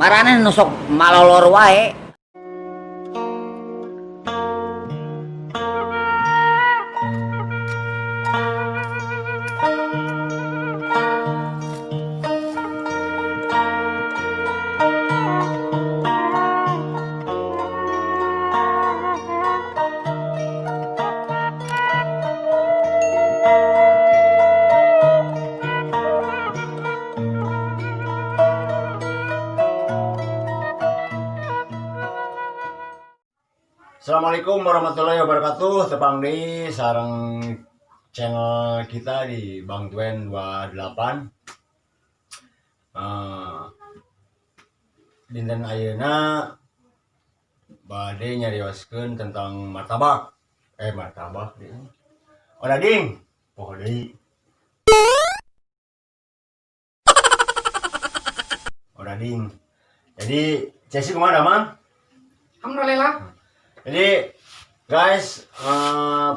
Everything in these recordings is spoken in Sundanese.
Maraneh nu sok malolor wae. Assalamualaikum warahmatullahi wabarakatuh. Tepang di sareng channel kita di Bang Tuen 28. Dinten ayeuna bade nyarioskeun tentang martabak. Martabak deui. Odading. Poho deui. Odading. Jadi, Cesi kumaha, Mang? Alhamdulillah. Jadi guys,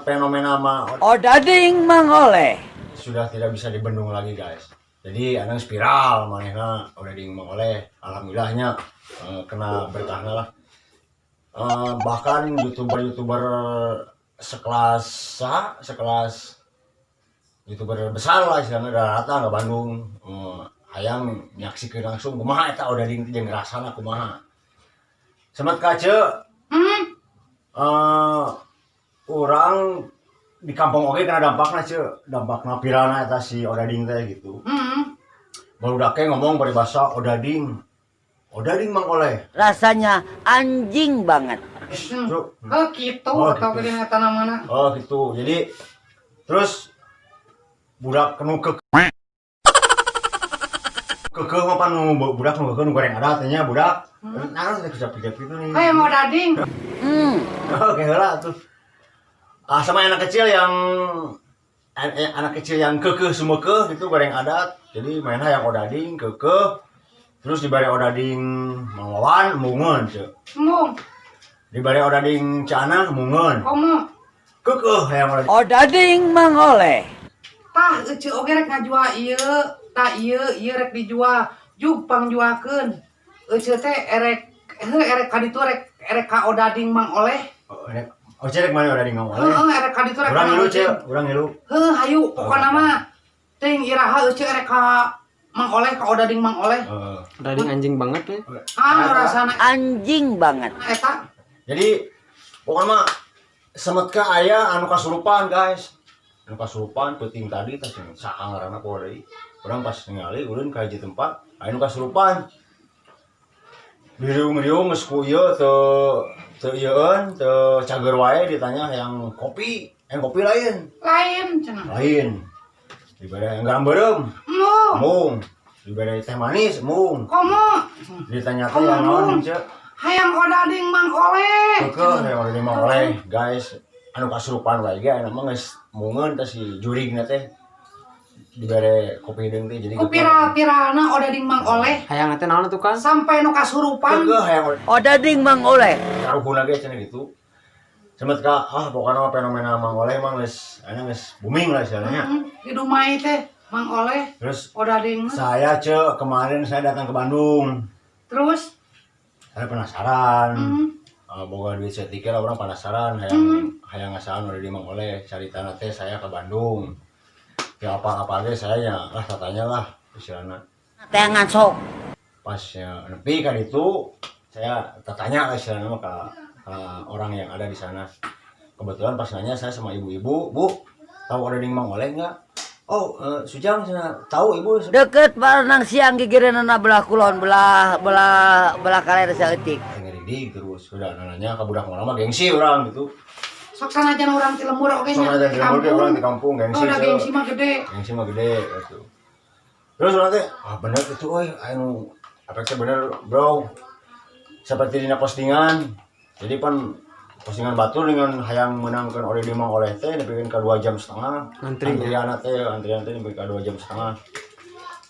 fenomena ma Odading Mang Oleh. Sudah tidak bisa dibendung lagi, guys. Jadi anang viral manehna odading Mang Oleh, alhamdulillahnya kena berkahna lah. Bahkan youtuber-youtuber sekelas sekelas youtuber besar lah istilahnya datang ke Bandung, hayang nyaksikeun langsung kumaha eta odading teh jeung rasana kumaha. Semet kace orang di kampung oge kena dampakna, ce, dampakna viralna eta si odading teh gitu. Baru ngomong peribahasa odading. Odading Mang Oleh. Rasanya anjing banget. Cuk. Oh gitu, Oh, atau gitu. gede eta namana. Oh gitu. Jadi terus budak nu ke kekeh mah pan nu budak nu kekeh nu goreng adat nya budak. Nah, teh kejap-kejap gitu nih. Hayang odading. Oke heula tuh. Ah, sama anak kecil yang anak kecil yang kekeh sumekeh gitu goreng adat. Jadi mainnya yang odading kekeh, terus dibari odading Mang Wawan embungeun, ceu. Embung. Dibari odading Cana embungeun. Komo. Kekeh hayang odading. Odading Mang Oleh. Tah ece oge rek ngajual ieu, tah ieu ieu rek dijual, jug pangjualkeun. Ece teh erek heuh erek ka ditu rek erek ka odading Mang Oleh. Oh, rek oh cerek mana odading Mang Oleh? Heeh, erek ka ditu rek. Urang ka ngilu, odading. ceu, urang ngilu. Heuh, hayu pokona Oh. mah teuing iraha ece erek ka Mang Oleh, ka odading Mang Oleh. Heeh. Odading anjing banget ya. Ah, rasana Anjing banget. Eta. Jadi pokoknya mah semetka aya anu kasurupan, guys. Anu kasurupan peuting tadi teh sing saha ngaranna poho deui. Urang pas ningali ulun ka hiji tempat aya nu kasurupan. Diriung-riung geus ku ieu teu teu ieueun, teu cager wae ditanya hayang kopi, hayang kopi lain. Lain cenah. Lain. Dibere hayang garam beureum, Embung. embung. Dibere teh manis, embung. Komo. Ditanya teh yang naon, ceu? Hayang odading Mang Oleh. Kekeh hayang odading Mang Oleh, guys. Anu kasurupan wae ge anu mah geus mungeun teh si jurigna teh. Dibere kopi hideung teh jadi Ku viral-viralna odading Mang Oleh Hayang teh naon tuh kan? Sampai nu kasurupan. Kekeh hayang odading. Odading Mang Oleh. Karuhuna ge cenah gitu. Semet ka ah pokokna mah fenomena Mang Oleh mah geus anu geus booming lah istilahnya. Di Dumai teh Mang Oleh Terus odading mah. saya, ce, kemarin saya datang ke Bandung. Terus Saya penasaran. Boga duit saeutik lah urang penasaran hayang hayang ngasaan odading Mang Oleh. Caritana teh saya ke Bandung. Ya apa-apa ge saya nya lah tatanya lah istilahna. Teangan sok. Pas ya nepi kan itu saya tanya lah istilahnya mah ke orang yang ada di sana. Kebetulan pas nanya saya sama ibu-ibu, "Bu, tahu odading Mang Oleh nggak?" "Oh, Sujang sana tahu, Ibu." Deket Baranang Siang gigireunana belah kulon belah belah belah kaler saeutik. Ngeridik terus sudah nanya ke budak mana mah gengsi orang gitu. Sok sanajan urang ti lembur oge Sok nya. sanajan ti lembur ge urang di kampung, gengsi, Oh, da so. gengsi mah gede. Gengsi mah gede gitu. Terus orang teh, ah bener itu euy, anu apa teh bener, bro. Seperti dina postingan. Jadi pan postingan batur dengan hayang menangkan oleh Mang Oleh teh nepikeun ka 2 jam setengah. Ngantri. Antrian teh, antrian teh nepikeun ka 2 jam setengah.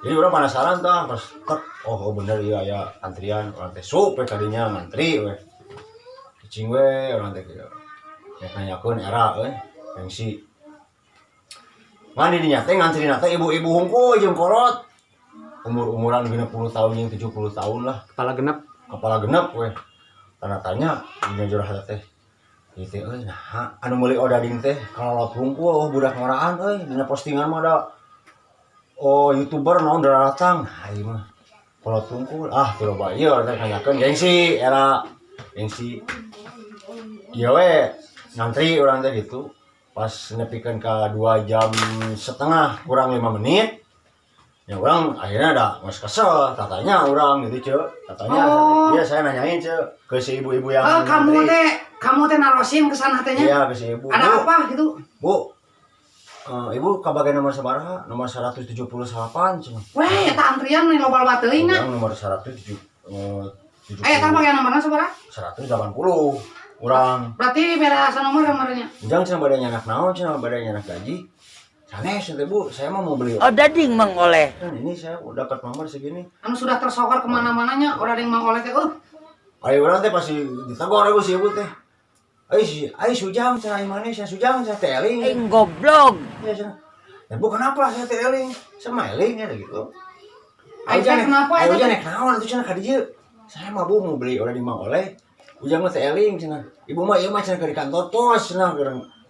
Jadi orang penasaran tah pas tek, oh bener iya ya antrian orang teh sup we kadinya ngantri we. Cicing we orang teh kieu. Rek nanyakeun era euy, gengsi. Ngan di dinya teh ngantrina teh ibu-ibu hungkul jeung kolot. Umur-umuran 60 tahun yang 70 tahun lah. Kepala genep. Kepala genep we. Tanda tanya dina jero hati teh. Ieu teh euy, nah anu meuli odading teh kolot hungkul, oh budak ngoraan euy, dina postingan mah ada oh youtuber naon datang. Nah, ieu mah kolot hungkul, ah teu loba ieu teh nanyakeun gengsi era gengsi. Ieu we ngantri urang teh gitu. Pas nepikeun ka 2 jam setengah kurang 5 menit, ya urang akhirnya ada nggak kesel, katanya urang gitu, ce, katanya. Oh. Iya, saya nanyain, ce, ke si ibu-ibu yang Oh, kamu ngantri. Teh kamu teh narosin ke sana teh nya. Iya, ke si ibu. Ada Bu, apa gitu? Bu, ibu kabagian nomor sabaraha? Nomor 178 cenah. Weh, eta antrian nih loba-loba teuing na. Urang nomor 107 70. Eh, eta bagian nomorna sabaraha? 180 urang. Berarti beda sanomor nomornya. Ujang cenah bade nyandak naon cenah, bade nyandak gaji. Sanes teh, Bu, saya mah mau beli. Odading Mang Oleh. Kan ini saya udah dapat nomor segini. Anu sudah tersohor kemana-mananya, orang yang Mang Oleh teh, Ayo urang teh pasti ditegur ibu si ibu teh. Ai si ai Sujang cenah, ai maneh cenah Sujang cenah teh eling. Aing goblok. Ya cenah. Ya Bu, kenapa saya teh eling? Sama eling ya gitu. Ai teh kenapa Ayo eta ujang teh? nek naon atuh cenah ka dieu. Saya mah, Bu, mau beli odading Mang Oleh. Ujang mah teh eling cenah. Ibu mah ieu mah cenah ke di kantor pos cenah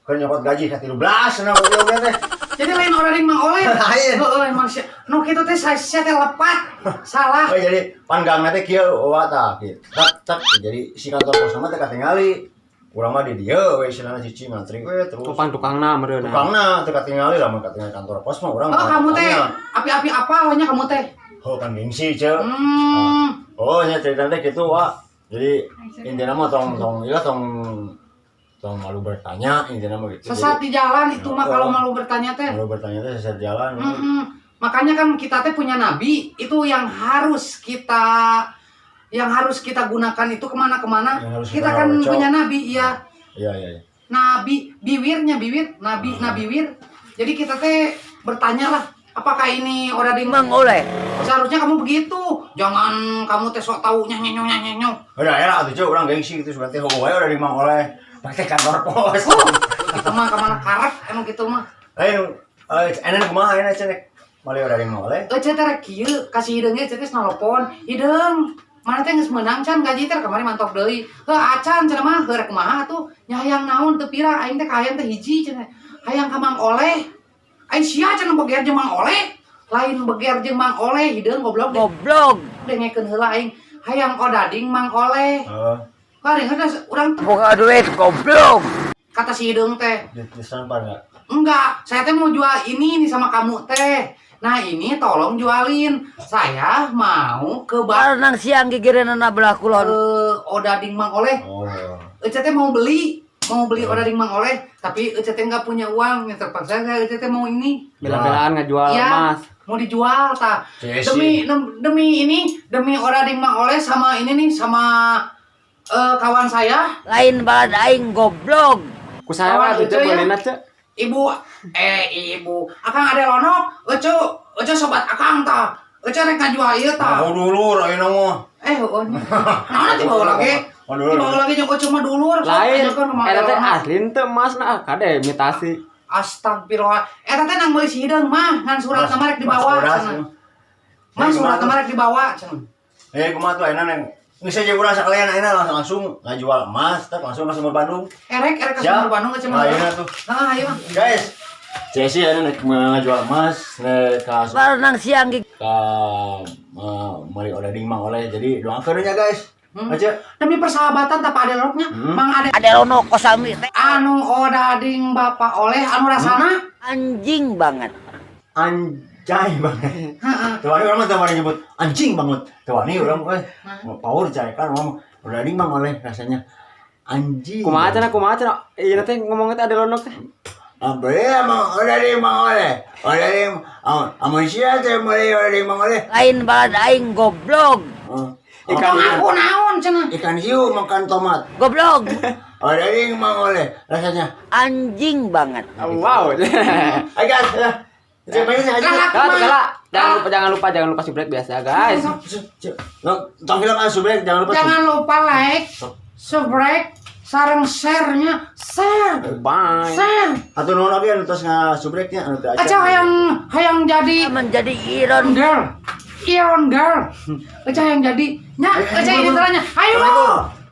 keur nyokot gaji ka 13 cenah goblok teh. Jadi lain orang yang Mang Oleh. Lain. Heeh, emang si nu kitu teh saya teh lepat. Salah. Oh, jadi panggangna teh kieu wa tah kieu. Tak tak, jadi si kantor pos mah teh katingali. Urang mah di dieu we istilahna cicing ngantri we terus. Tukang tukangna meureun. Tukangna teu katingali lah, mun katingali kantor pos mah urang. Oh, kamu teh api-api apa nya kamu teh? Oh, kan gengsi, ce. Oh, nya cerita teh gitu, Wak. Jadi intinya mah tong tong ieu tong tong malu bertanya intinya mah gitu. Sesat di jalan itu mah Oh. kalau malu bertanya teh. Jadi, malu bertanya teh sesat jalan. Makanya kan kita teh punya nabi itu yang harus kita gunakan itu kemana-kemana. Yang harus Kita kita kan cocok. punya nabi, iya. Iya. Nabi biwirnya biwir, nabi nabi wir. Jadi kita teh bertanya lah, apakah ini orang di Mang Oleh. Seharusnya kamu begitu. Jangan kamu teh sok tau nyah nyah nyah nyah nyah. Udah era atuh, ce, urang gengsi gitu sebenarnya teh we udah di Mang Oleh. Pakai kantor pos. Oh, gitu mah kemana karep emang gitu mah. Lain enak kumaha enak cenah. Mali udah di Mang Oleh. Eh, teh rek kieu kasih hideungnya teh nelpon. Hideung, mana teh geus meunang can gaji teh kamari mantok deui. Heuh acan cenah mah, heuh rek kumaha atuh? Nya hayang naon teu pira aing teh kahayang teh hiji cenah. Hayang ka Mang Oleh. Aing sia cenah beger jeung Mang Oleh. Lain beger jeung Mang Oleh hideung goblok deh. Goblok. Dengekeun heula aing. Hayang odading Mang Oleh. Heeh. Kari heula urang Boga duit goblok. Kata si hideung teh, Disampar enggak? "Enggak, saya teh mau jual ini nih sama kamu teh. Nah, ini tolong jualin. Saya mau ke bar Barenang siang gigireunana belah kulon. ke odading Mang Oleh. Oh. Ece teh mau beli odading Mang Oleh, tapi Ece teh nggak punya uang, ya terpaksa saya Ece teh mau ini." Bela-belaan ngejual Iya, emas. mau dijual ta. Cesi. Demi demi ini, demi odading Mang Oleh sama ini nih sama kawan saya, Lain balad aing goblok. Ku saya Kawan mah tuh Ece ya. beulina ce. Ibu eh ibu Akang ada lonok, Ece Ece sobat Akang ta. Ece rek ngajual ieu ta. Aku dulur ayeuna mah. Eh, heueuh. Naon dibawa lagi? Oh, dulur. Dibawa lagi jeung Ece mah dulur. Sok, Lain, ajakeun ka Mang eta teh Ade Lonok. asli teu emasna, ah kade imitasi. Astagfirullah. Eta teh nang meuli si hideung mah, ngan surat Mas- mah rek dibawa Mas Bodas, cenah. ya. Mah Jadi surat kumaha tuh? mah rek dibawa cenah. Eh, kumaha tuh ayeuna neng? Geus aja urang sakalian ayeuna langsung langsung ngajual emas, teh langsung ke Sumur Bandung. Erek erek ke Siap. Sumur Bandung Ece mah. Nah, ayeuna tuh. Nah, ayo. Guys, Jesse ayeuna nek ngajual emas nek ka Barenang siang ka meuli odading Mang Oleh. Jadi doakeun nya, guys. Aja. Demi persahabatan tak Ade Lonoknya, Mang Ade Ade Lonok kosami teh anu odading Bapak Oleh anu rasana anjing banget. Anjay banget. Heeh. Tuh wani urang mah teu wani nyebut anjing banget. Teu wani urang euy. Mau power carekan urang mah. Odading Mang Oleh rasanya anjing. Kumaha cenah, kumaha cenah? Ieu teh ngomongnya teh Ade Lonok teh. Apa ya emang odading Mang Oleh? Odading amun sia teh meuli odading Mang Oleh. Lain balad aing goblok. Oh. Ikan Aku naon cenah. Ikan hiu makan tomat. Goblok. Odading Mang Oleh rasanya. Anjing banget. Wow. Ayo guys, ya. Cek main aja. Lah, Jangan lupa, jangan lupa, jangan lupa, jangan lupa subrek biasa, guys. No, tong hilap ah subrek, jangan lupa. Jangan lupa like, subscribe, sareng share-nya, share, Bye. share. Atau nuhun oge anu tos nga subreknya anu teu acan. Aca hayang hayang jadi Menjadi Iron girl. Iron Girl. Eca yang jadi. Nya, Eca ini teranya. Ayo. Assalamualaikum.